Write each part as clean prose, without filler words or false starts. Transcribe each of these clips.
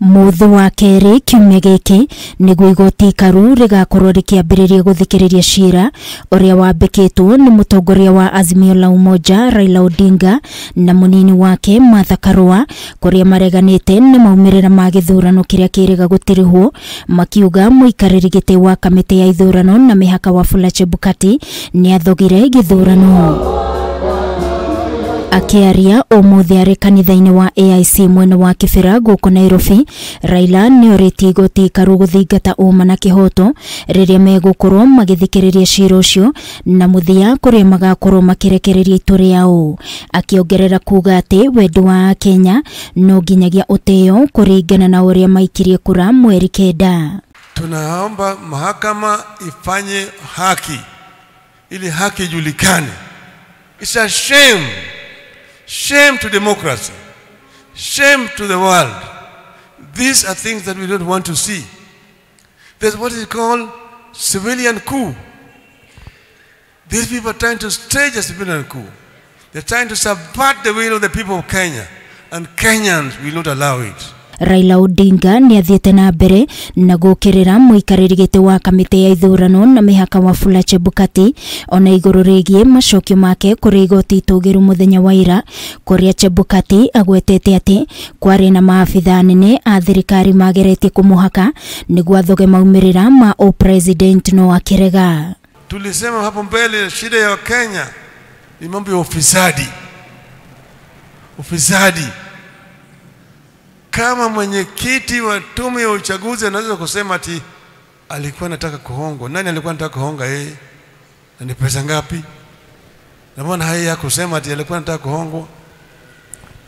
Mũthĩ wa kerĩ kiumia gĩkĩ nĩguo igoti ikaru rĩgakorwo rĩkĩambĩrĩria gũthikĩrĩria cira ũrĩa wambĩkĩtwo nĩ mũtongoria wa Azimio la Umoja Raila Odinga na mũnini wake Martha Karua, kũrĩa mareganĩte na maumĩrĩra ma gĩthurano kĩrĩa kĩrĩga gũtirihwo, makiuga mũikarĩri gĩtĩ wa kamĩtĩ ya ithurano na mĩhaka Wafula Chebukati nĩathogire gĩthurano. Akiaria ũmũthĩ arĩ kanitha-inĩ wa AIC mwena wa Kibera gũkũ Nairobi, Raila nĩorĩtie igoti ikaru gũthingata ũma na kĩhoto rĩrĩa megũkorwo magĩthikĩrĩria cira ũcio na mũthia kũrĩa magakorwo makĩrekereria itua rĩao. Akĩongerera kuga atĩ wendi wa Akenya no nginyagia ũtĩo kũringana na ũrĩa maikirie kura mweri 9. Tunaomba mahakama ifanye haki ili haki ijulikane. It's a shame. Shame to democracy. Shame to the world. These are things that we don't want to see. There's what is called civilian coup. These people are trying to stage a civilian coup. They're trying to subvert the will of the people of Kenya, and Kenyans will not allow it. Raila Odinga nĩathiĩte na mbere na gũkĩrĩra mũikarĩri gĩtĩ wa kamĩtĩ ya ithurano na mĩhaka Wafula Chebukati ona igũrũ rĩgiĩ macokio make kũrĩ igoti itũgĩru mũthenya wa ira, kũrĩa Chebukati agwetete atĩ kwarĩ na maabitha anene a thirikari mageretie kũmũhaka nĩguo athoge maumĩrĩra ma o-president no akĩrega. Tulisema hapo mbele shida ya Kenya ni mambo ya ufisadi. Ufisadi. Kama mwenyekiti wa tume ya uchaguzi anaweza kusema ati alikuwa anataka kuhongwa. Nani alikuwa anataka kuhonga yeye? Na ni pesa ngapi? Na mbona haya kusema ati alikuwa anataka kuhongwa?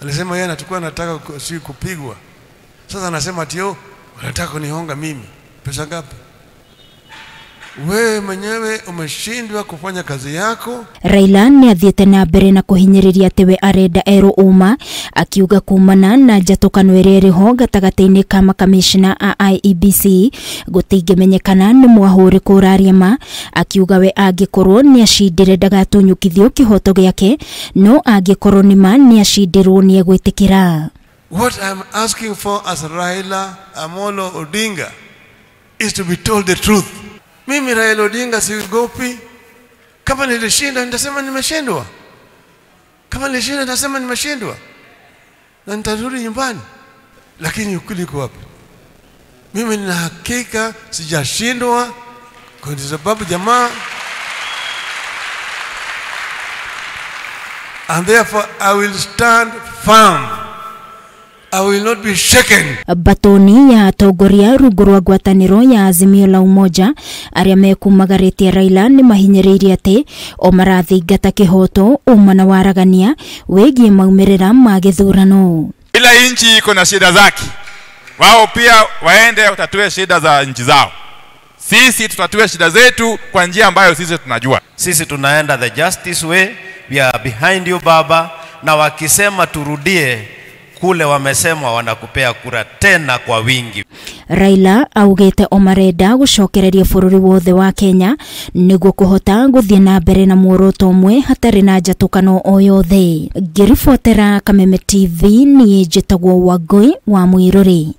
Alisema yeye anatakuwa anataka si kupigwa. Sasa anasema ati yo wanataka kunihonga mimi. Pesa ngapi? Wewe mwenyewe umeshindwa kufanya kazi yako. Raila nĩathiĩte na mbere na kũhinyĩrĩria atĩ we arenda erũ ũma, akiuga kumana na njatũkano ĩrĩa ĩrĩho gatagatĩ-inĩ ka makamishna a IEBC gũtingĩmenyekana nĩ mwahũrĩkũ ũraria ma, akiuga we angĩkorwo nĩacindire ndagatunyũkithio kĩhoto gĩake, no angĩkorwo nĩ ma nĩacindirwo nĩegwĩtĩkĩra. What I'm asking for as Raila Amolo Odinga is to be told the truth. Mimi Raila Odinga siogopi. Kama nilishinda nitasema nimeshindwa. Kama nilishinda nitasema nimeshindwa. Na nitarudi nyumbani. Lakini ukweli uko wapi? Mimi nina hakika sijashindwa kwa sababu jamaa, and therefore I will stand firm. I will not be shaken. Batoni ya atongoria rungu rwa ngwatanĩro ya Azimio la Umoja arĩa mekumagarĩtie Raila nĩ mahinyĩrĩirie atĩ o marathingata kĩhoto, ũma na waragania wĩgiĩ maumĩrĩra ma gĩthurano. Kila nchi iko na shida zake, wao pia waende watatue shida za nchi zao. Sisi tutatue shida zetu kwa njia ambayo sisi tunajua. Sisi tunaenda the justice way, we are behind you baba, na wakisema turudie kule wamesema wanakupea kura tena kwa wingi. Raila augite o marenda gũcokereria bũrũri wothe wa Kenya nĩguo kũhota gũthiĩ na mbere na muoroto ũmwe hatarĩ na njatũkano o yothe. Ngĩribotera Kameme TV, niĩ njĩtagwo Wangũi wa Mũirũrĩ.